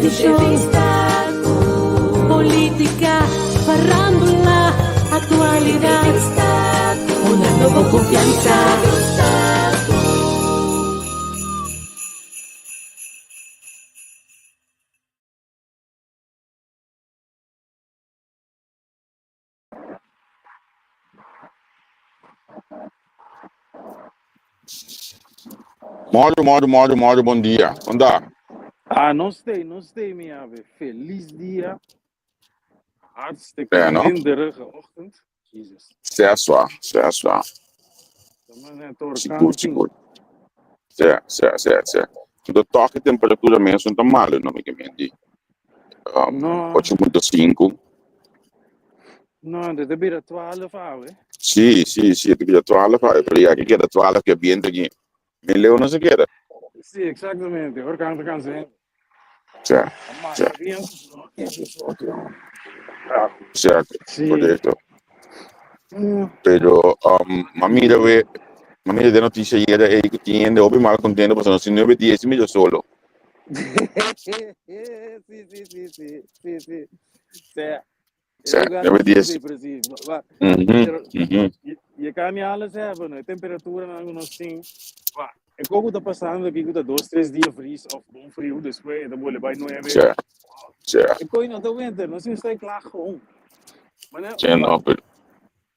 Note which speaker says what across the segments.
Speaker 1: Superstición, política, farándula, actualidad. Una nueva confianza.
Speaker 2: Moro, moro, moro, moro, bon dia. Onda?
Speaker 3: Ah, nos stay, nos stay, mi ave. Feliz dia. Hartstikke
Speaker 2: Ja, no?
Speaker 3: winderige ochtend. Jesus.
Speaker 2: Sea swa, sea swa. Sigur, sigur. Sea, sea, sea, sea. De toque temperatura mes no ta malo, no mi ke menti.
Speaker 3: No.
Speaker 2: 8.5.
Speaker 3: No, dit a bira 12 awe.
Speaker 2: Sí, sí, sí, te bira 12 awe, pero ya que queda 12 que viento aquí. Mi leo no se queda.
Speaker 3: Sí, exactamente. Orkaan ta cansa hende.
Speaker 2: Sí, sí. Sí, correcto. Pero ma mira we, ma mira de noticia ayer ey ku tin hende hopi mal contento pasobra nos tin nueve dies mira solo.
Speaker 3: Sí, sí, sí, sí, sí, sí. Sea,
Speaker 2: Sí, nueve dies.
Speaker 3: Pero je kan niet alles hebben. De temperatuur en algunos tin. E koko ta pasando aki ku ta dos, tres dia vries of bon friu, despues e ta bolbe bai nuebe.
Speaker 2: Sí, sí.
Speaker 3: E koi no ta winter, nos tin sta klaar gewoon. Maar ne,
Speaker 2: Sí, no, pero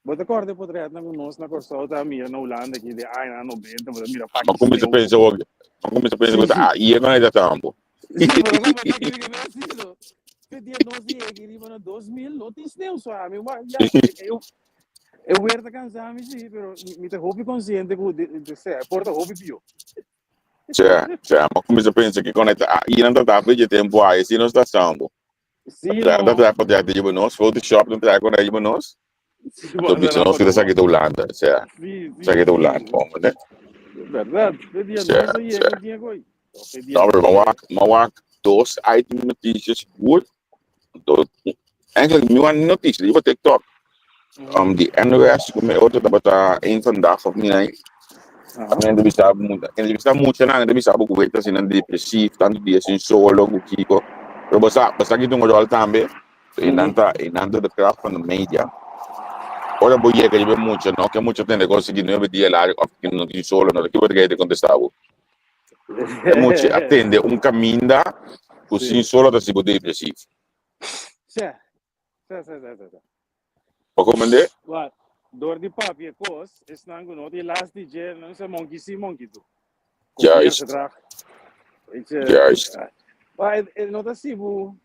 Speaker 3: bo ta kòrda e potretnan ku nos na Kòrsou ta mira na Hulanda aki den añanan nobenta, bo ta mira
Speaker 2: Ma
Speaker 3: paki
Speaker 2: kuminsá
Speaker 3: sneeuw.
Speaker 2: pensa wak, ma kuminsá pensa ku ta ah, i e kon e ta tambo.
Speaker 3: Sí, pero no, maar dat ik wel zie, no. Te dia nos di eki riba na 2000, no tin sneeuw so ami, maar ja, eu e weer ta cansa mi sí, pero mi ta hopi consciente ku de, de, sea, por ta hopi pio.
Speaker 2: Sí, sí, ma kuminsá pensa ki kon e ta ah, i nan ta tapa e tempo ai, si nos ta sambo.
Speaker 3: Sí,
Speaker 2: Ta
Speaker 3: no.
Speaker 2: ta pa te lleva nos, Photoshop no trae con lleva nos.
Speaker 3: Sí,
Speaker 2: Anto bisa nos kita sa kita Hulanda, o sea, sa kita Hulanda, hombre.
Speaker 3: Verdad, de dia
Speaker 2: Sí,
Speaker 3: nos aí
Speaker 2: sí.
Speaker 3: é dia goi.
Speaker 2: No, pero mawak, mawak dos item noticias goed. Do, eigenlijk nu aan notitie, die op TikTok. Die NOS, como otro tabata een vandaag of niet, nee. En de bisa en de bisa mucho na, de bisa ku weta sin depressief, tanto dia sin solo ku kiko. Pero basta basta ki un rol tambe. E nan ta e nan ta de kracht van de media. Ora bo yega riba mucha, no ke mucha tende konsegui nuebe dia largo of ki no tin solo, no ta kibo ta kontestá bo. E mucha a tende un kaminda ku sin solo ta hasi bo depresief.
Speaker 3: Sí, sí, sí, sí, sí.
Speaker 2: Bo komprendé?
Speaker 3: Wa, dor di papia kos, esnan ku no tin last di dje, nan sa monkey si, monkey do.
Speaker 2: Juist.
Speaker 3: Kopieergedrag. Weet je,
Speaker 2: Juist.
Speaker 3: Maar het no ta si bo,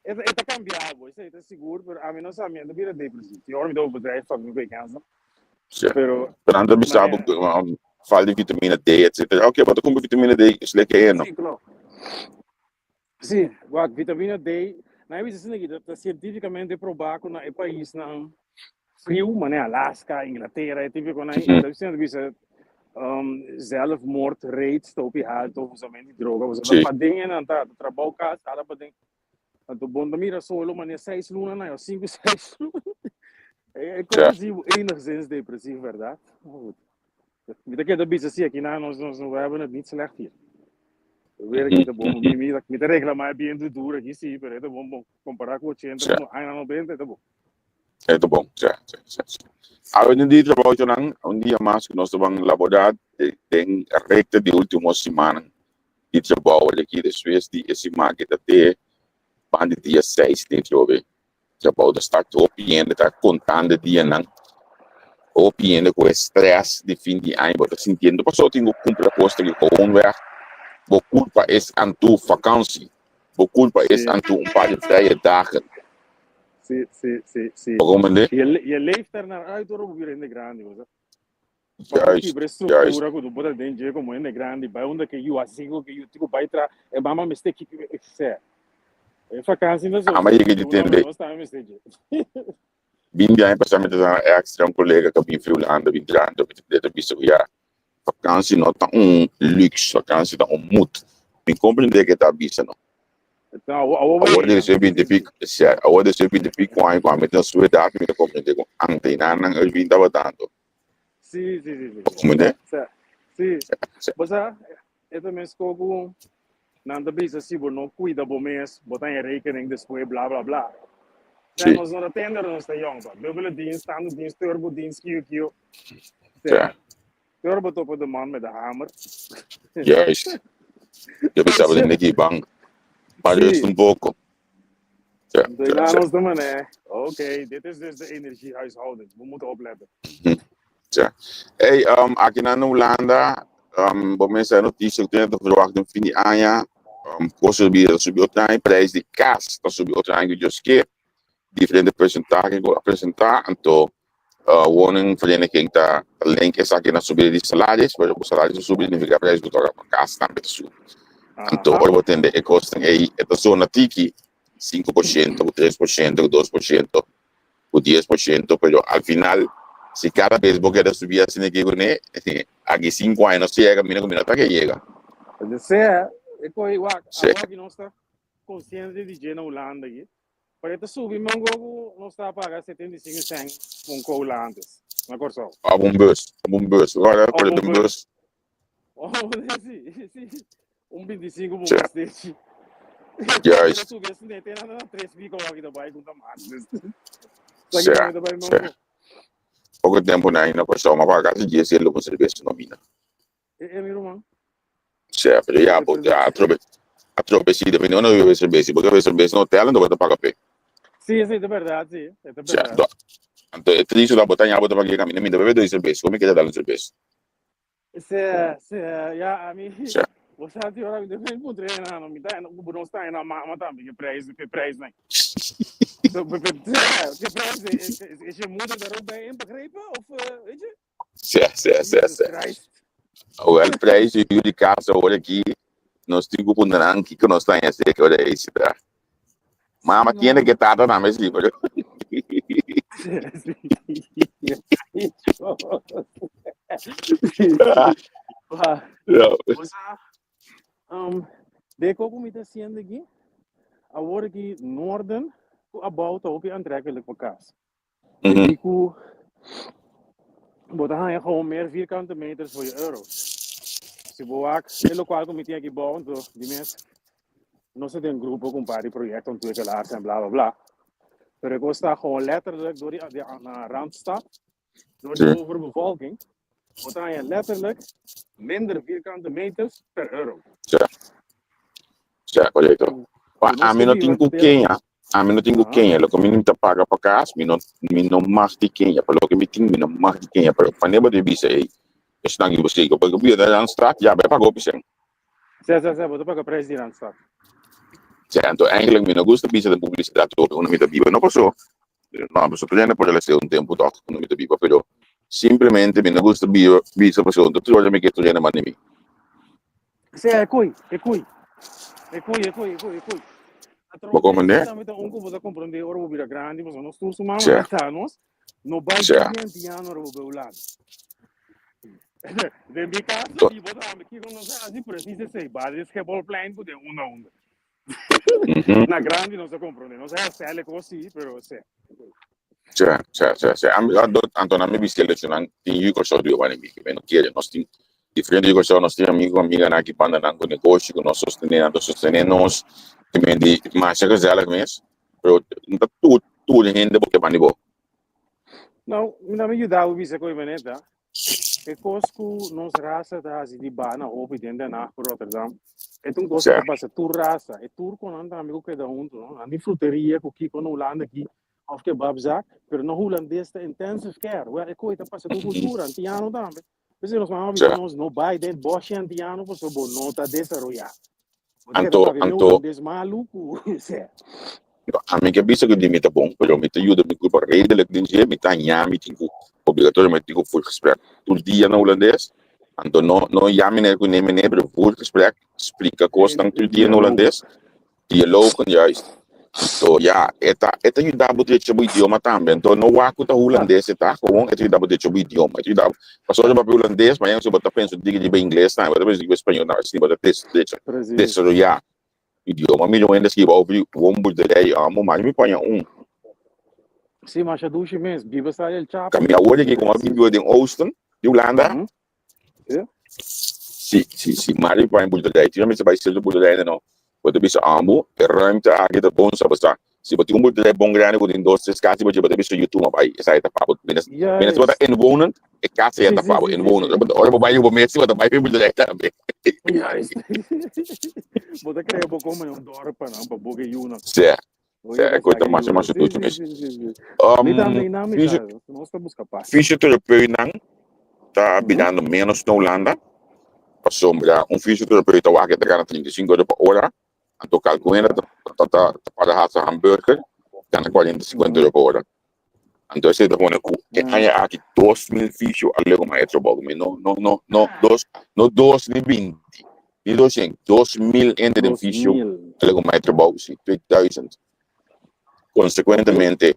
Speaker 3: e ta, e ta cambia bo, esei ta sigur, pero ami no sa, mi a bira depresief. Tin ora mi ta overdrijf, fuck, mi koe cansa.
Speaker 2: Sí.
Speaker 3: Pero,
Speaker 2: Pero nan ta bisa bo,
Speaker 3: maar
Speaker 2: falta di vitamina D, etcétera. Oké, bo ta kumpra vitamina D, is lekker e no.
Speaker 3: Sí, klopt. Sí, wak, vitamina D, nan a bisa asina aki, ta ta científicamente probá ku na e paisnan friu, manera Alaska, Inglatera, e tipo konan,
Speaker 2: Mhm.
Speaker 3: ta bisa bisa zelfmoord rates ta hopi alto, usamento di droga, usa
Speaker 2: Sí.
Speaker 3: paden e nan ta, ta trabou kas, hala paden. Anto bon ta mira solo manera seis luna na, of sinku seis luna. E
Speaker 2: Ja.
Speaker 3: kos así enigszins depressief, verdad? Maar goed. Mi ta keda bisa si aki na nos nos we hebben het niet slecht hier. Weer aki ta bon. Mi mi mi ta reclama e biento duro aki si, pero e ta bon bon. Compara cu 80
Speaker 2: Ja.
Speaker 3: como aña 90 e ta bon.
Speaker 2: E ta bon. Ja, ja, ja, ja. Awe un dia trabouchonan, un dia mas ku nos ta ban laborá den rekta di ultimo simannan di trabou aki despues di e siman ki ta te ban di dia seis den trobe. Trabou ta start hopi hende ta kontando dianan, hopi hende ku e stress di fin di aña bo ta sintiendo pasobra tin ku kumpra kos ta gewoonweg bo kulpa es aan toe vakantie, bo kulpa es aan toe un paar di vrije dagen.
Speaker 3: Sí, sí, sí, sí.
Speaker 2: Bo comprende?
Speaker 3: Je, je leeft er naar uit ora bo bira hende grandi, bo sa.
Speaker 2: Juist,
Speaker 3: Kibra
Speaker 2: juist.
Speaker 3: estructura ku bo ta den dje komo hende grandi, bai unda ke yu hasi ku ke yu tin ku bai tra, e mama mester ki se. E vakantie na zo.
Speaker 2: Ama yega di tende.
Speaker 3: Nos tambe mester dje.
Speaker 2: Bin di aña pasá mi ta na extra un kolega ku a bin fi Hulanda bin trahando mi ta bisa ku ya vakantie no ta un luxe, vakantie ta un moet. Mi komprende ke ta bisa no. Awor di su binti piko, si, awor di su binti piko aña ku ami ta na su edat mi ta komprende ku antenanan e bin tabata tantu.
Speaker 3: Sí, sí, sí, sí.
Speaker 2: Bo komprende?
Speaker 3: Sí.
Speaker 2: Sí.
Speaker 3: Bo sa, e ta meskó ku. Nan ta bisa si bo no cuida bo mes, bo ta haña rekening despues, bla bla bla. Sea, nos no ta tende ora nos ta yong, pa dubbele dienst, tando dienst, turbo dienst, kio kio. Sea, turbo topa de man met de hamer.
Speaker 2: Juist. Yo pensaba de neki bang. Maar rust un poco.
Speaker 3: Ja, ja, ja. Nos de mané. Oké, dit is dus de energiehuishouding. We moeten opletten.
Speaker 2: Ja. Hey, aki na Hulanda, bo mester noticia ku tin te verwacht den fin di aña, kosto di bida ta subi otro aña, prijs di kas ta subi otro aña ku Dios ke, diferente percentahe ku a presenta, anto woningvereniging ta link esaki na subida di salaris, pero ku salaris ta subi significa prijs ku toka pa kas tambe ta subi. Anto ora bo tende e kosnan ei, e ta zona tiki, 5%, ku 3%, ku 2%, ku 10%, pero al final si kada bes bo keda subi asina ke kuné, aki 5 aña nos yega mina ku mi no ta ke yega.
Speaker 3: Sea, e koe wak, awor ki nos ta konsiente di dje na Hulanda aki, pero e ta subi mango ku nos ta paga 75 sèn pa un kola antes, na Kòrsou.
Speaker 2: Op un bus, op un bus, ora
Speaker 3: Op
Speaker 2: ku
Speaker 3: un
Speaker 2: un
Speaker 3: bus.
Speaker 2: bus.
Speaker 3: Oh, sí, sí. Un 25 por
Speaker 2: Tja.
Speaker 3: stechi.
Speaker 2: Juist.
Speaker 3: Subi asina, te na tres pico aki ta bai kunta mas.
Speaker 2: Tja, tja. Poko tempo na na Kòrsou, ma paga kasi dies elo pa serbes no mina.
Speaker 3: E e mi ruman.
Speaker 2: Tja, pero ya, bo, ya, atrobe, atrobe si, depende unda bo bebe serbes. Si bo ke bebe serbes na hotel, anto bo ta paga p'e.
Speaker 3: Sí, sí, ta berdad, sí. E ta
Speaker 2: Tja,
Speaker 3: berdad.
Speaker 2: anto, anto e tristu ta bo ta ña bo ta paga e kaminda, mi ta bebe dos serbes, kon mi keda dal un serbes?
Speaker 3: Sí, sí, ja, ami,
Speaker 2: Tja.
Speaker 3: bo sa ti ora mi ta ven puntra e nano, mi ta bo no sta na mama tambe ke prijs, ke prijs nan. So, pe, pe, ke prijs, is, is, is je moeder daar ook bij inbegrepen? Of, weet je?
Speaker 2: Sè, sè, sè,
Speaker 3: Jesus
Speaker 2: sè.
Speaker 3: Christ.
Speaker 2: Wel, prijs di huur di kas awor aki, nos tin ku puntra nan kiko nos ta haña seki ora ei si ta. Mama
Speaker 3: Sí,
Speaker 2: tiene
Speaker 3: no.
Speaker 2: ke tata tambe si, pero
Speaker 3: Sí. Pa,
Speaker 2: No.
Speaker 3: bo sa, de koko mi ta haciendo aki, awor aki Noorden ku abou ta hopi aantrekkelijk pa kas. Di ku bo ta haña gewoon meer vierkante meters voor je euro's. Si bo wak e lokual ku mi tin aki bou, anto di mes nos ta den grupo ku un par di proyekto ontwikkelaars en bla bla bla. Pero e kos ta gewoon letterlijk door di di na Randstad, door di overbevolking, bo ta haña letterlijk minder vierkante meters per euro.
Speaker 2: Ja. Ja, korekto. Pa
Speaker 3: Nos
Speaker 2: ami
Speaker 3: ta
Speaker 2: no
Speaker 3: biba
Speaker 2: tin ku
Speaker 3: den
Speaker 2: keña, ami no tin ku
Speaker 3: Aha.
Speaker 2: keña. Loke mi ta paga pa kas, mi no mi no mag di keña. Pa loke mi tin, mi no mag di keña. Pero wanneer bo ta bisa ei, esnan ki bo sigi, bo biba den Randstad, ya bo a paga hopi sen.
Speaker 3: Sè, sè, sè, bo ta paga prijs di Randstad.
Speaker 2: Sè, anto eigenlijk mi no gusta bisa den publisidat hopi unda mi ta biba. No paso, no, paso prende por el un tempu tòg unda mi ta biba, pero simplemente mi no gusta biba bisa paso tur ora mi ke tur hende manda mi.
Speaker 3: Sè, e koi, e koi. E koi, e koi, e koi, e koi.
Speaker 2: Bo
Speaker 3: Atrobe,
Speaker 2: comprende?
Speaker 3: esei tambe ta un ku bo ta komprondé ora bo bira grandi, pasobra nos tur su mama
Speaker 2: Sè,
Speaker 3: a bisa nos, no bai
Speaker 2: sè.
Speaker 3: den antiano ora bo bai Hulanda. Den mi kaso,
Speaker 2: To-
Speaker 3: i bo tambe, kiko nos a hasi presis esei, bai den Schipholplein ku den unda unda. Na grandi nos a komprondé, nos a herstel e kos sí, pero sè.
Speaker 2: Sè, sè, sè, sè. Ami, anto, anto nan mi bisti eleccionan tin yu Kòrsou di Giovanni Miki, mi no kere. Nos tin diferente yu Kòrsou, nos tin amigo, amiganan aki bandanan ku negoshi ku nos sostené, nan ta sostené nos. Ti men di masha gezellig mes, pero no ta tur, tur hende bo ke banda di bo.
Speaker 3: Nou, mi ta mi yuda bo bisa koe manera. E kos ku nos rasa ta hasi di bana hopi den Den Haag ku Rotterdam, e ta un kos ku ta pasa tur rasa. E turkonan tambe ku keda huntu, no? Nan di fruteria ku kiko na Hulanda aki òf kebabzak, pero na hulandes ta intensive care. Wèl, e kos ta pasa tur kultura, antiano tambe. P'esei nos mama bisa nos no bai den bòshi antiano pasobra bo no ta desaroyá. Bo ta keda
Speaker 2: Anto,
Speaker 3: papia medio
Speaker 2: anto,
Speaker 3: hulandes malu ku sè.
Speaker 2: Ami ke bisa ku di mi ta bon, pero mi ta yuda mi grupo redelijk den dje, mi ta haña mi tin ku obligatoriamente tin ku voer gesprek tur dia na hulandes, anto no no ya meneer ku ne meneer, pero voer gesprek, splika kosnan tur dia na hulandes, dialogen juist. Anto ya, e ta e ta yuda bo drecha bo idioma tambe, anto no wak ku ta hulandes e ta, gewoon e ta yuda bo drecha bo idioma, e ta yuda bo, pasobra bo papia hulandes, mañana si bo ta pensa diki riba ingles tambe, bo ta pensa riba spañol tambe, asina bo ta drecha, desaroya. Idioma mi lo hende skiba over di woonboerderij amo mas mi paña un.
Speaker 3: Sí, masha dushi mes. Biba sa El Chapo.
Speaker 2: Caminda awor aki como a biba den Oosten di Hulanda.
Speaker 3: Sí.
Speaker 2: Si, si, si Mario bai boerderij, tin mester bai sirbi boerderij no. Bo ta bisa amo, e ruimte aki ta bon sa bo sa. Si bo tin un boerderij bon grandi ku tin dos, tres kas, bo ta bisa yu tuma bai, esaki ta pa bo. Mientras, mientras bo ta
Speaker 3: Juist.
Speaker 2: inwonend, e kas ei
Speaker 3: Sí,
Speaker 2: ta
Speaker 3: sí,
Speaker 2: pa bo,
Speaker 3: sí, sí,
Speaker 2: inwonend.
Speaker 3: sí.
Speaker 2: Ora bo bai bo mes, bo ta bai pa e boerderij tambe.
Speaker 3: Juist. Bo ta krea bo komo un dorp nan pa bo ke yunan.
Speaker 2: Sí,
Speaker 3: Bo
Speaker 2: sí,
Speaker 3: ke
Speaker 2: e kos ta
Speaker 3: saka
Speaker 2: masha,
Speaker 3: yunan.
Speaker 2: masha
Speaker 3: Sí,
Speaker 2: dushi
Speaker 3: sí,
Speaker 2: mes.
Speaker 3: sí, sí, sí. Mi tambe
Speaker 2: Um,
Speaker 3: einan mi
Speaker 2: fisio,
Speaker 3: ta, nos ta buska pas.
Speaker 2: Fysiotherapeutnan ta
Speaker 3: Mhm.
Speaker 2: birando menos na Hulanda, pasobra un fysiotherapeut ta wak e ta gana 35 euro pa ora, anto kalkuenda ta ta ta ta para hasa hamburger gana 40 50 euro pa ora. Anto esei ta pone ku e aña aki 2000 fisio a lego mas e trabou. Mi no no no no dos no dos ni 20 ni 200 2000 hende den fisio
Speaker 3: 2000.
Speaker 2: a lego mas e trabou, si 2000. Konsekuentemente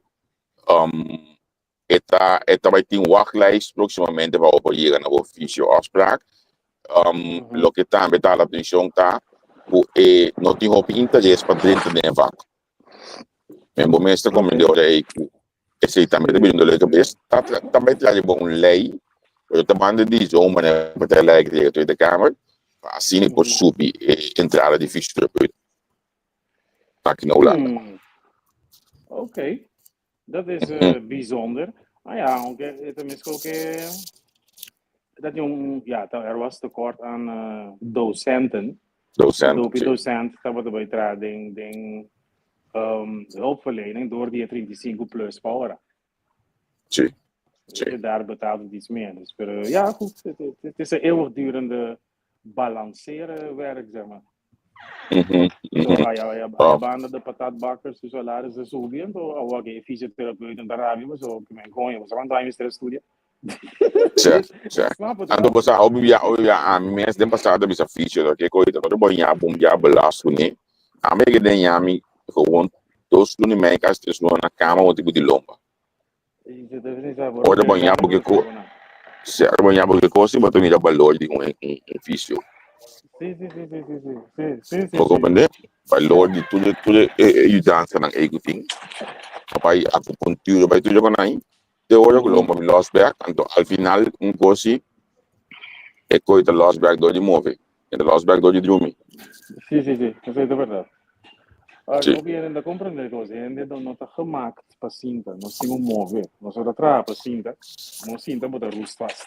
Speaker 2: e ta e ta bai tin wachtlijst próximamente pa bo por yega na bo fisio afspraak. Loke tambe ta hala atenshon ta ku e no tin hopi interes pa drenta den e vak. Men bo mes ta komprende ora ei ku esei tambe ta bira un dolor di kabes. Ta ta bai traha riba un lei, pero ta banda di zomer na e ta lei ku ta yega Tweede Kamer pa asina por subi e entrada di fisioterapeut aki na Hulanda.
Speaker 3: Oké. Dat is bijzonder. Ah ja, aunque het is ook dat jong, ja, er was tekort aan docenten.
Speaker 2: Docent,
Speaker 3: Dopi
Speaker 2: sí.
Speaker 3: docent tabata bij tra den den hulpverlening door die 35 plus pa ora.
Speaker 2: Sí, sí.
Speaker 3: Je, daar betaalt het iets meer. Dus, pero ja, goed, het is een eeuwigdurende balanceren werk, zeg maar. So, aya, aya, aya banda de patatbakkers, su salaris a subi, anto awor ke e fysiotherapeuten ta rabia, paso ke men koño, paso cuanto aña mester a studia?
Speaker 2: Sa, sa.
Speaker 3: Snap het,
Speaker 2: Anto
Speaker 3: toch?
Speaker 2: bosa hopi bia, hopi bia, ami mes den pasado bisa fisio, dat ke koe ta bo ya bom ya belast kuné. Ami ke den ya mi gewoon 2 luna i mei, kasi 3 luna na kama want di lomba. Ora bo ya bo ke ko, si ora bo ya bo ke kosi, bo ta mira balor di un fisio.
Speaker 3: Sí, sí, sí, sí, sí, sí, sí, sí, sí,
Speaker 2: Bo
Speaker 3: sí.
Speaker 2: comprende? Balor di tur e yudansanan ei ku tin. Pa bai akupuntura, bai tur loke nan. Te ora ku lomba mi los bek, anto al final un kosi e koi ta los bek dor di move, e ta los bek dor di drumi.
Speaker 3: Sí, sí, sí, esei ta berdad. Ahora,
Speaker 2: Sí.
Speaker 3: hopi hende ta comprende cos, hende no ta gemaakt pa sinta, nos tin cu move, nos no ta traha pa sinta, nos sinta bo ta rust vast.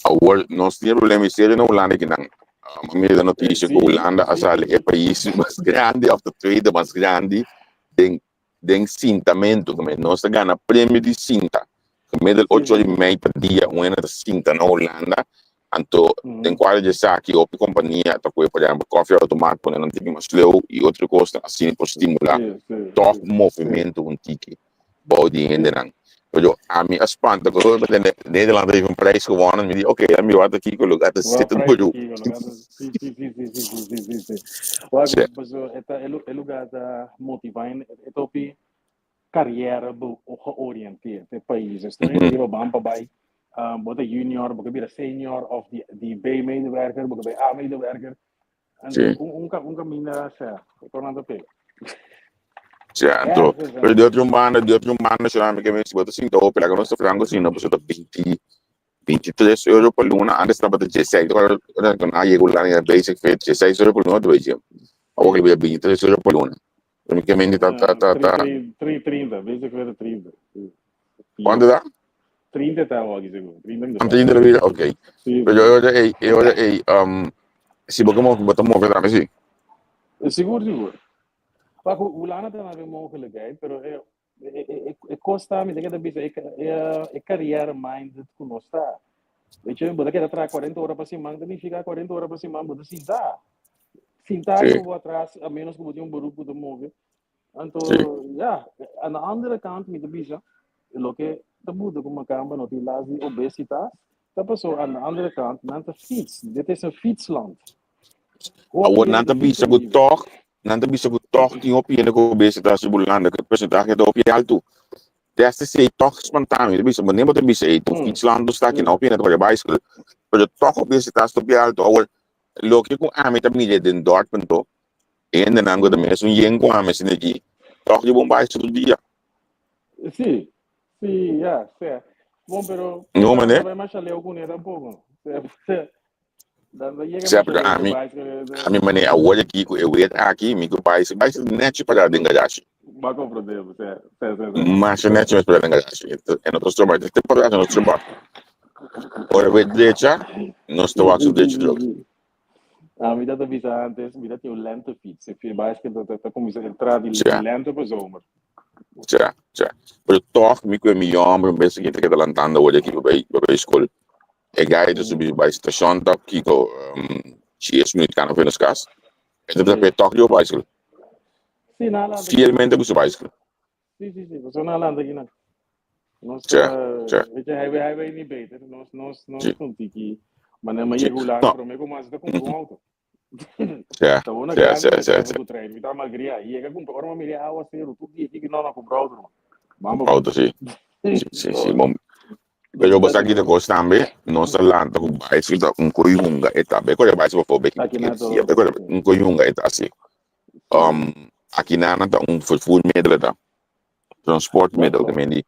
Speaker 2: Awor, nos tin e problema serio na Hulanda kinan. A mira den noticia cu Hulanda a sali e pais mas grandi of de tweede mas grandi den sintamento. Nos ta gana premio di sinta. Gemiddeld 8 ora y mei pa dia un hende ta sinta na Hulanda. Anto den cuadro di esaki hopi compania ta coge por ehempel koffie automaat pone nan tiki mas leu y otro cosnan asina por stimula toch movimento un tiki bou di hendenan. Pero ami a spanta cu Nederland heeft een prijs gewonnen. Mi di oké, ami wak kiko lo gata
Speaker 3: Wel
Speaker 2: zit
Speaker 3: prijs
Speaker 2: bedoel.
Speaker 3: kiko lo gata sí sí sí sí sí sí sí sí sí. Wak
Speaker 2: Sí.
Speaker 3: paso e ta e lugar ta motiva e topi carrière bo georiënteerd e pais. Dus toen riba ban pa bai bo ta junior, bo ke bira senior of di B medewerker, bo ke bai A medewerker. En un caminda sea, e tornan ta pega.
Speaker 2: Sí, anto, pero di otro banda, si mi ke si bo ta sinta hopi, laga nos ta franco si no, pasobra ta 20, 23 euro pa luna, antes tabata 16, ora ora na yega Hulanda era basic fit, 16 euro pa luna ta bai gym. Awor ke 23 euro pa luna. Pero mi ke mende ta ta ta ta
Speaker 3: 30, basic fit 30.
Speaker 2: Cuanto da?
Speaker 3: 30 ta awor seguro. 30
Speaker 2: Am 30 da oké.
Speaker 3: Sí,
Speaker 2: Pero
Speaker 3: sí.
Speaker 2: ora ei, ora ei, si bo como bo ta move tambe si.
Speaker 3: Sigur, sigur. Maar goed, Hulanda ta een mogelijkheid, pero e kosta mi denk dat bisa e carrière minded ku nos ta. Weet je, bo ta keda traha 40 ora pa siman, ta nifica 40 ora pa siman bo ta sinta. Sinta ku bo atras, a menos ku bo tin un beroep ku ta move. Anto, ja, aan de andere kant mi ta bisa, loke ta buta ku makamba no tin last di obesitas, ta paso aan de andere kant, nan ta fiets. Dit is een fietsland.
Speaker 2: Awor nan ta bisa ku tòg, nan ta bisa ku tòg tin hopi hende ku obesitas riba Hulanda, ku e porcentahe ta hopi altu. Test esei tòg spanta mi. Ta bisa, wanneer bo ta bisa ei, tur fietsland nos ta aki, hopi hende ta kore bicycle, pero tòg obesitas ta hopi altu. Awor, loke ku ami ta mira den Dortmund to, e hendenan ku ta mes un yen ku ami asina aki, tòg riba un bicycle tur dia.
Speaker 3: Sí, sí, ja, sea. Bon, pero
Speaker 2: No,
Speaker 3: no
Speaker 2: meneer.
Speaker 3: bai masha leu kuné tampoco. Sea,
Speaker 2: Sea, pero ami, ami mane awor aki ku e weer aki, mi ku bai, bai nechi para den garashi.
Speaker 3: Ba comprende, sea, sea, sea, sea.
Speaker 2: Masha nechi mes para den garashi. E no ta stroba, e temporada no stroba. Ora weer drecha, nos ta wak su drecha druk.
Speaker 3: Ah, mi ta bisa antes, mi ta tin un lentefiets. E bicycle ta ta kuminsá entra di lente pa zomer.
Speaker 2: Sea, sea. Pero toch mi ku e mi homber un bes aki ta keda lantando awor aki pa bai pa bai skol. E gai ta subi bai stashon ta kiko 10 minuut kana for nos kas. E ta bisa pe tok riba bicycle.
Speaker 3: Sí, na lanta.
Speaker 2: Fielmente ku su bicycle.
Speaker 3: Sí, sí, sí. Paso na lanta aquí na. Nos
Speaker 2: Ja, ja.
Speaker 3: Weet je, hij, hij weet niet beter. Nos, nos, nos
Speaker 2: Sí.
Speaker 3: komt iki. Maar nee, maar
Speaker 2: Sí.
Speaker 3: je hoe lang,
Speaker 2: No.
Speaker 3: pero me como hace con auto.
Speaker 2: Ja,
Speaker 3: Ta una
Speaker 2: ja,
Speaker 3: grande
Speaker 2: ja,
Speaker 3: met
Speaker 2: ja,
Speaker 3: travel
Speaker 2: ja.
Speaker 3: ku trein. Mi ta malgria. Yega kumpra ora mi mira awa seru. Tu dia ki no no kumpra auto man. Bamba.
Speaker 2: Auto, sí. Sí, sí, sí. Bom, pero bo sa ki ta kos tambe, nos ta lanta ku bicycle ta un koe hunga e ta. Be kore bicycle for be
Speaker 3: Aki na to.
Speaker 2: ki be kore un koe hunga e ta asi. Aki na nan ta un vervoermiddel e ta. Transportmiddel te men di.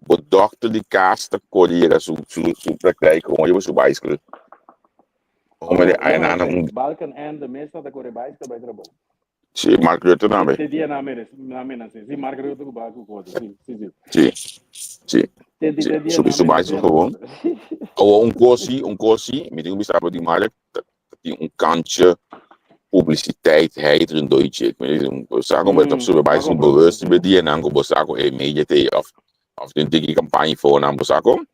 Speaker 2: Bo dokter di kas ta kore yega su su su praktijk gewoon riba su bicycle. Como de ay na un
Speaker 3: Balkenende mester ta kore bicycle bai trabou.
Speaker 2: Si, Mark Rutte tambe.
Speaker 3: Te dia na mere, na mena si. Si, Mark Rutte ku ba ku kos. Si, si, si.
Speaker 2: Si, si.
Speaker 3: Te di,
Speaker 2: Si,
Speaker 3: te dia
Speaker 2: subi
Speaker 3: na
Speaker 2: su
Speaker 3: mere,
Speaker 2: bicycle gewoon. Awo un kos si, un kos si, mi tin ku bisa bo di Mark, ta tin un kantje publiciteit heit rond Deutsche. Mi di, bo sa kon bo ta subi bicycle bewust riba dianan ku bo sa ku e media te of of tin tiki kampaña for nan bo sa kon.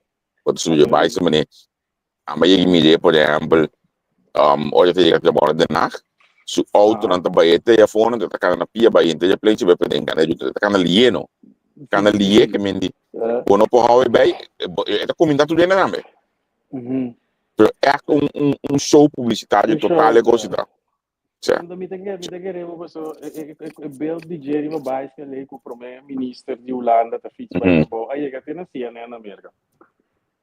Speaker 2: Bo ta subi bicycle mane Amba yegi mir'é, por ehèmpel, ora ta yega trabou na Den Haag, su outonan ta bai e telefono, ta kana na pia bai henter e pleintje bai paden kana yuda, ta kana lié no. Kana lié ke men di, bo no por hou e bai, e ta kuminda tur hende tambe. Pero ègt un un un show publisitario total e kos ta. Sè.
Speaker 3: Anto mi ta kere, mi ta kere bo paso e e e e beeld di Jerry pa bicycle ei ku prome minister di Hulanda ta fiets bai trabou a yega te na CNN na Merka.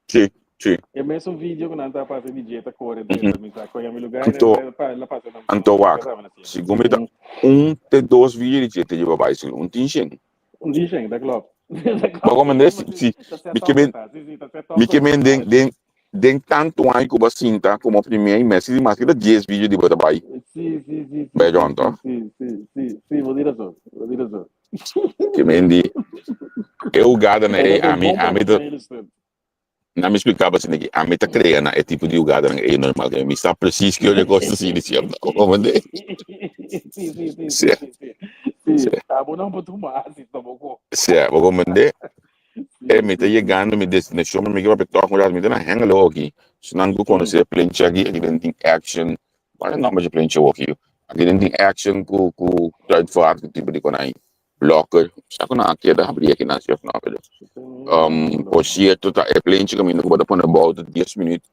Speaker 2: Sí, sí.
Speaker 3: E mesun video ku nan ta pasa di dje ta kore drenta mi sa koya mi lugar
Speaker 2: Anto,
Speaker 3: e pa la pasa na
Speaker 2: anto
Speaker 3: na
Speaker 2: wak,
Speaker 3: na CNN.
Speaker 2: segun mi ta un te dos video di dje te lleva bicycle, un tin shen.
Speaker 3: Un tin shen, ta klopt. Ta
Speaker 2: Bo
Speaker 3: klopt.
Speaker 2: komende si, si,
Speaker 3: Ta set
Speaker 2: mi ke
Speaker 3: up
Speaker 2: men,
Speaker 3: ta, sí, sí, ta set up
Speaker 2: mi ke men den,
Speaker 3: ta.
Speaker 2: den, Den tantu aña ku bo a sinta komo primer i mester di mas ki ta dies video di bo ta bai
Speaker 3: Sí, sí, sí, sí,
Speaker 2: bai
Speaker 3: sí,
Speaker 2: rond
Speaker 3: sí,
Speaker 2: toh.
Speaker 3: sí, sí, sí, sí, bo tin razon, bo tin razon.
Speaker 2: Ke men di e hugadanan
Speaker 3: E
Speaker 2: ei
Speaker 3: ta un
Speaker 2: ami
Speaker 3: bon
Speaker 2: ami ta
Speaker 3: profesionele stunt.
Speaker 2: na mi splika bo asina ki ami ta krea na e tipo di hugadanan ei normal ke mi sa presis ki ora e kos ta sigui diciendo comprende?
Speaker 3: Sí, sí, sí, sí,
Speaker 2: Sea
Speaker 3: sí, sí. Sí,
Speaker 2: sea
Speaker 3: abo no por tuma asi tampoco.
Speaker 2: sea bo comprende? E mi ta yegando mi destinashon, mi ke papia tòg un rato, mi ta na Hengelo aki. Esnan ku konosé plenchi aki, aki den tin Action, kua ta nòmber dje plenchi awo aki? Aki den tin Action ku ku Kruidvat, ku tipo di konai, Blokker, sa ku nan a keda habrí aki nan si òf no, pero por sierto ta e plenchi kaminda ku bo ta pone bou ta dies minüt,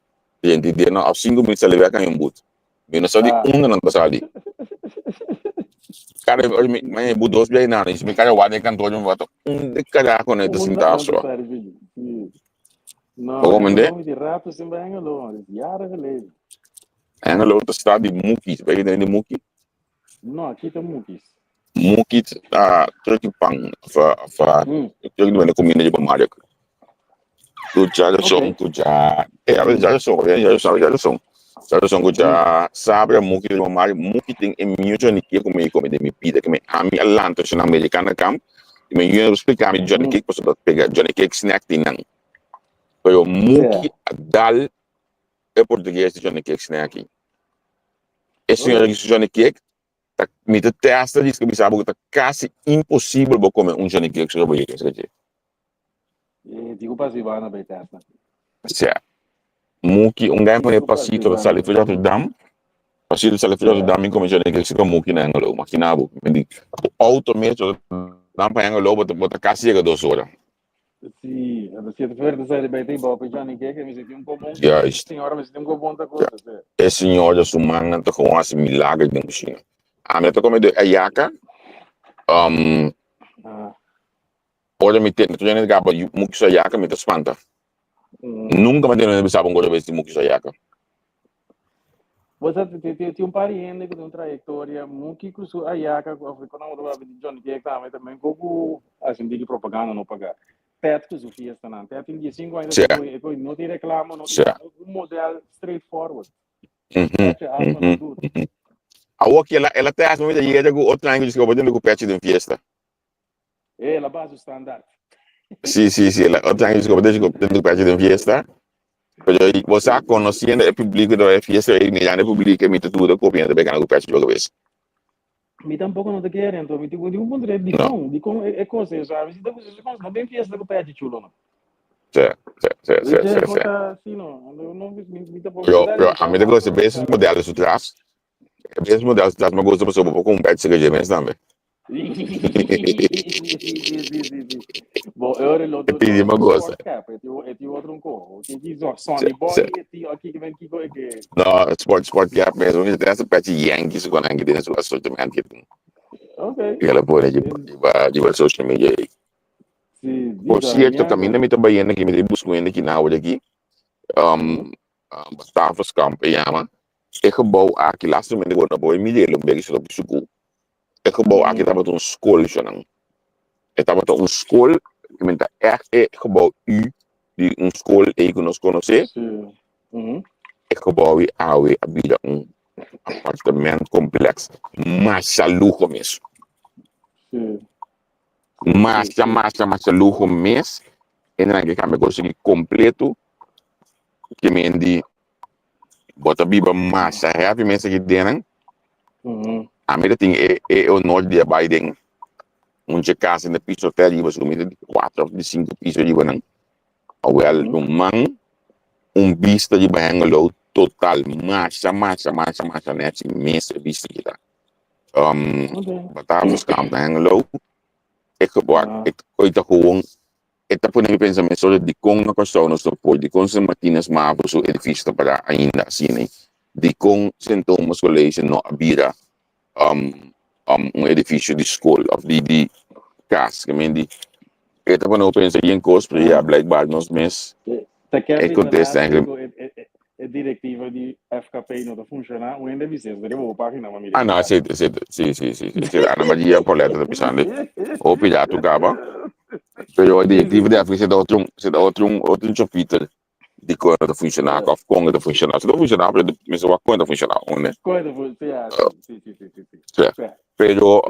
Speaker 2: drenta i dena òf sinku minüt sali bèk haña un but. Mi no sa di unda nan ta sali. Kada ora mi mi bu dos bia nada, mi kada wak den kantoor mi wak unda carajo nan ta
Speaker 3: Unda
Speaker 2: sinta
Speaker 3: nan ta
Speaker 2: so.
Speaker 3: sali bini? Sí. No,
Speaker 2: Bo comprende?
Speaker 3: Hengelo mi di rato sin bai Hengelo, man. Is jaren geleden.
Speaker 2: Hengelo ta sta di Mukies, bai den di Muki?
Speaker 3: No, aki ta Mukies.
Speaker 2: Mukies ta truck pan of of truck di bende comida di Mario. Ku djarason ku dja e a djarason ya djarason djarason djarason ku dja sabra muki di mari muki tin e mio Johnny Cake ku mi kome den mi bida ke mi ami a lanta shon americana kam i mi yu a splika mi Johnny Cake pasobra ta pega Johnny Cake snack tin nan pero muki a dal e portugues di Johnny Cake snack e señora ki su Johnny Cake ta mi ta testa di bisa bo ku ta kasi imposibel bo kome un Johnny Cake solo bo yega esaki dje.
Speaker 3: E digo pa Silvana bay testa.
Speaker 2: Sea, Muki, un guy pone
Speaker 3: Digo pa
Speaker 2: pasito ta
Speaker 3: Silvana
Speaker 2: sali
Speaker 3: bay
Speaker 2: for Rotterdam, pasito sali for Rotterdam mi come Johnny Cake sika Muki na Hengelo, makina bo. Mi di, ku auto mes Rotterdam pa Hengelo bo ta bo ta kasi yega 2 ora.
Speaker 3: Sí, a si het verde sali bay tin bo pa Johnny Cake mi sinti un kobon.
Speaker 2: Juist.
Speaker 3: Señora mi sinti un kobon ta cosa, sí.
Speaker 2: E señora su mannan ta gewoon hasi milagro den kushina. Ami ta come de ayaka, Ora mi tende tur hende gaba muki su ayaka mi ta spanta. Nunka mi a tende hende bisa bo un bes di muki su ayaka.
Speaker 3: Bo sa tin un par di hende ku tin un trayektoria muki ku su ayaka ku of ku nan tabata di Johnny Cake tambe tambe ku ku hasi un tiki propaganda no paga. Ted ku su fiestanan. Ted tin 15 aña ta koe no tin reklamo no tin un model straight forward. Pechi hasta na duro.
Speaker 2: Awor ki el a test mi ta yega ku otro aña ku diskoupa tende ku pechi den fiesta.
Speaker 3: Eh, el a baha su standaard.
Speaker 2: Sí, sí, sí, el a otro aña diskoupa tende ku pechi den fiesta. Pero bo sa conociendo e publico de e fiesta e mirando e publico mi ta duda ku opinion ta bay gana ku pechi loke bes.
Speaker 3: Mi tampoco no ta kere, anto mi tin un punto de dikon, dikon e kos ei, sa, mi si ta ku si kos no den fiesta ku pechi chulo no.
Speaker 2: Sí, sí, sí, sí, sí, sí.
Speaker 3: Sí, no, no, mi tampoco.
Speaker 2: Pero, pero a mi ta gusta business model su tras. E business model su tras me gusta pasobra bo por con pechi ke dje mes tambe.
Speaker 3: Sí, sí, sí, sí, sí. Bo, e ora el otro,
Speaker 2: E pidi
Speaker 3: no,
Speaker 2: ma goza.
Speaker 3: sport cap, e ti otro un ko. Ki ki so, Sonny
Speaker 2: Sí,
Speaker 3: Boy,
Speaker 2: sí.
Speaker 3: e ti aki ki ben kiko e ke.
Speaker 2: No, sport cap mes. Un te hace pechi Yankees con anki den su assortiment ki tin.
Speaker 3: Ok.
Speaker 2: Y la pone riba riba social media ei.
Speaker 3: Sí,
Speaker 2: Por
Speaker 3: bisa,
Speaker 2: cierto,
Speaker 3: mi
Speaker 2: caminda mi ta bayendo aki, mi ta busca un hende ki na awor aki. Batavuskamp e yama. E gebouw aki, laatste momento ku no por mir'é, lo begi su suku. E gebouw aki tabata un skol shonan. E tabata un skol, ki men ta ègt e gebouw U di un skol ei ku nos konosé.
Speaker 3: Sí.
Speaker 2: E gebouw ei awe a bira un apartament kompleks masha luho mes.
Speaker 3: Sí.
Speaker 2: Masha, masha, masha luho mes. E nan ke kambia kos aki kompleto. Ki men di Bo ta biba masha happy mes aki den. Ami ta tin e e honor di a bai den un dje casa na piso te ariba, su mi ta di cuatro of di cinco piso ariba nan. Awel ruman un bista riba Hengelo total masha masha masha masha nechi mes e bista aki ta. Batavuskamp na Hengelo e gebouw e ta gewoon E ta pone mi pensa mesora dikon na Kòrsou nos no por, dikon Sint Martinus Mavo su edifisio ta pará ainda asina, dikon Sint Thomas College no a bira un edifisio di skol òf di di kas. Ke men di e ta pone bo pensa yen kos, pero ya blijkbaar nos mes
Speaker 3: Ta
Speaker 2: e
Speaker 3: Kevin
Speaker 2: kontesta
Speaker 3: Velasco
Speaker 2: eigenlijk.
Speaker 3: ku e e direktiva di FKP no ta funshoná, un hende bisa esei riba bo página pa mira
Speaker 2: Ah no,
Speaker 3: esaki.
Speaker 2: esei esei si si si si Ana Maria Pauletta ta bisando hopi datu kaba. Pero e direktiva di FKP ta otro ta otro otro chapiter di kon ta funshoná òf kon ta funshoná. Si ta funshoná pero mester wak kon ta funshoná aun.
Speaker 3: Kon ta funshoná, si si si si si.
Speaker 2: Si. Pero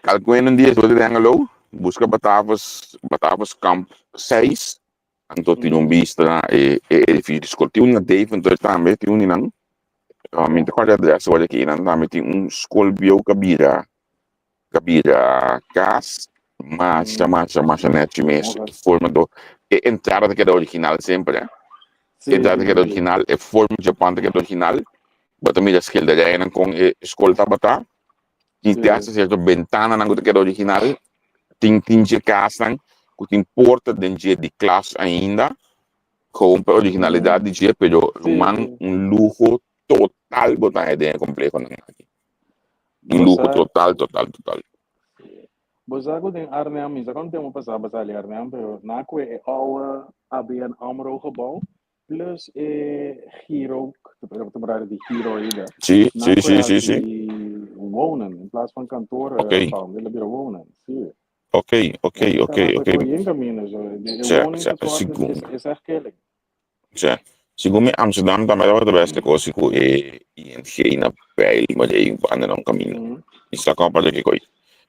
Speaker 2: Kalkun un dia despues di Hengelo, buska Batavus, Batavus Kamp 6, anto tin un bista na e e edifisio di skol. Tin un na Deventer tambe, tin un di nan, mi no ta kòrda e adrès awor aki, nan tambe tin un skol bieu ku a bira, ku a bira kas, masha, masha, masha nèchi mes, e forma do, e entrada ta keda original semper, e entrada ta keda original, e forma dje pan ta keda original, bo ta mira skilderijnan kon e skol tabata. Tin te hasta cierto bentananan cu ta keda original. Tin tin dje casnan cu tin porta den dje di klas ainda. Gewoon pa originalidad di dje, pero ruman un luho total bo ta haya den e complehonan aki. Un luho total, total, total.
Speaker 3: Bo sa ku den Arnhem, mi sa kon tempu pasá bo sali Arnhem, pero na ku e oude ABN AMRO gebouw, Plus e Giro, te temporada di Giro ainda.
Speaker 2: Sí,
Speaker 3: Nan
Speaker 2: sí,
Speaker 3: ku
Speaker 2: sí, sí, sí.
Speaker 3: hasi wonen in plaats van kantoor
Speaker 2: Oké.
Speaker 3: bouwen, willen bira wonen. Sí.
Speaker 2: Oké, oké,
Speaker 3: Nan
Speaker 2: oké,
Speaker 3: kan
Speaker 2: oké.
Speaker 3: koe yen camino zo. De
Speaker 2: Sa,
Speaker 3: woning
Speaker 2: sa,
Speaker 3: tekort is,
Speaker 2: segun,
Speaker 3: is, is echt killing.
Speaker 2: sa. Segun mi Amsterdam tambe tabata best kos ku e ING na peil, maar de banda nan camino. Mi sa kon pa de koi.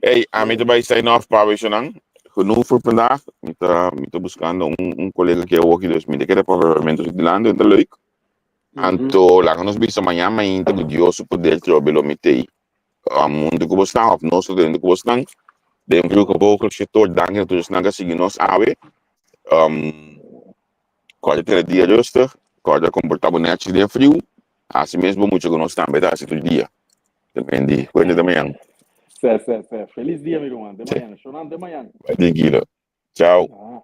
Speaker 2: Hey, ami ta bai sign off pa nan. Genoeg voor vandaag. Mi ta buscando un colega que ook dus mi ta kere pa vermento dilante, ta leuk. Anto, laga nos bisa mañana mainta ku Dios su poder trobe lo mi tei. Mundo ku bosnan of nos dentro ku bosnan. Den Vroege Vogels sector, danki na tur esnan ku a sigui nos awe. Kòrda tene dia rustig, kòrda komportá bo nèchi den friu. Hasi mes bo mucha ku nos tambe ta hasi tur dia. Te mendi, kuenta te mañan.
Speaker 3: Sè, sè, sè. Felis dia, mi ruman. Te mañan. Shonan, te mañan.
Speaker 2: Bai trankilo. Chao.
Speaker 3: Ah.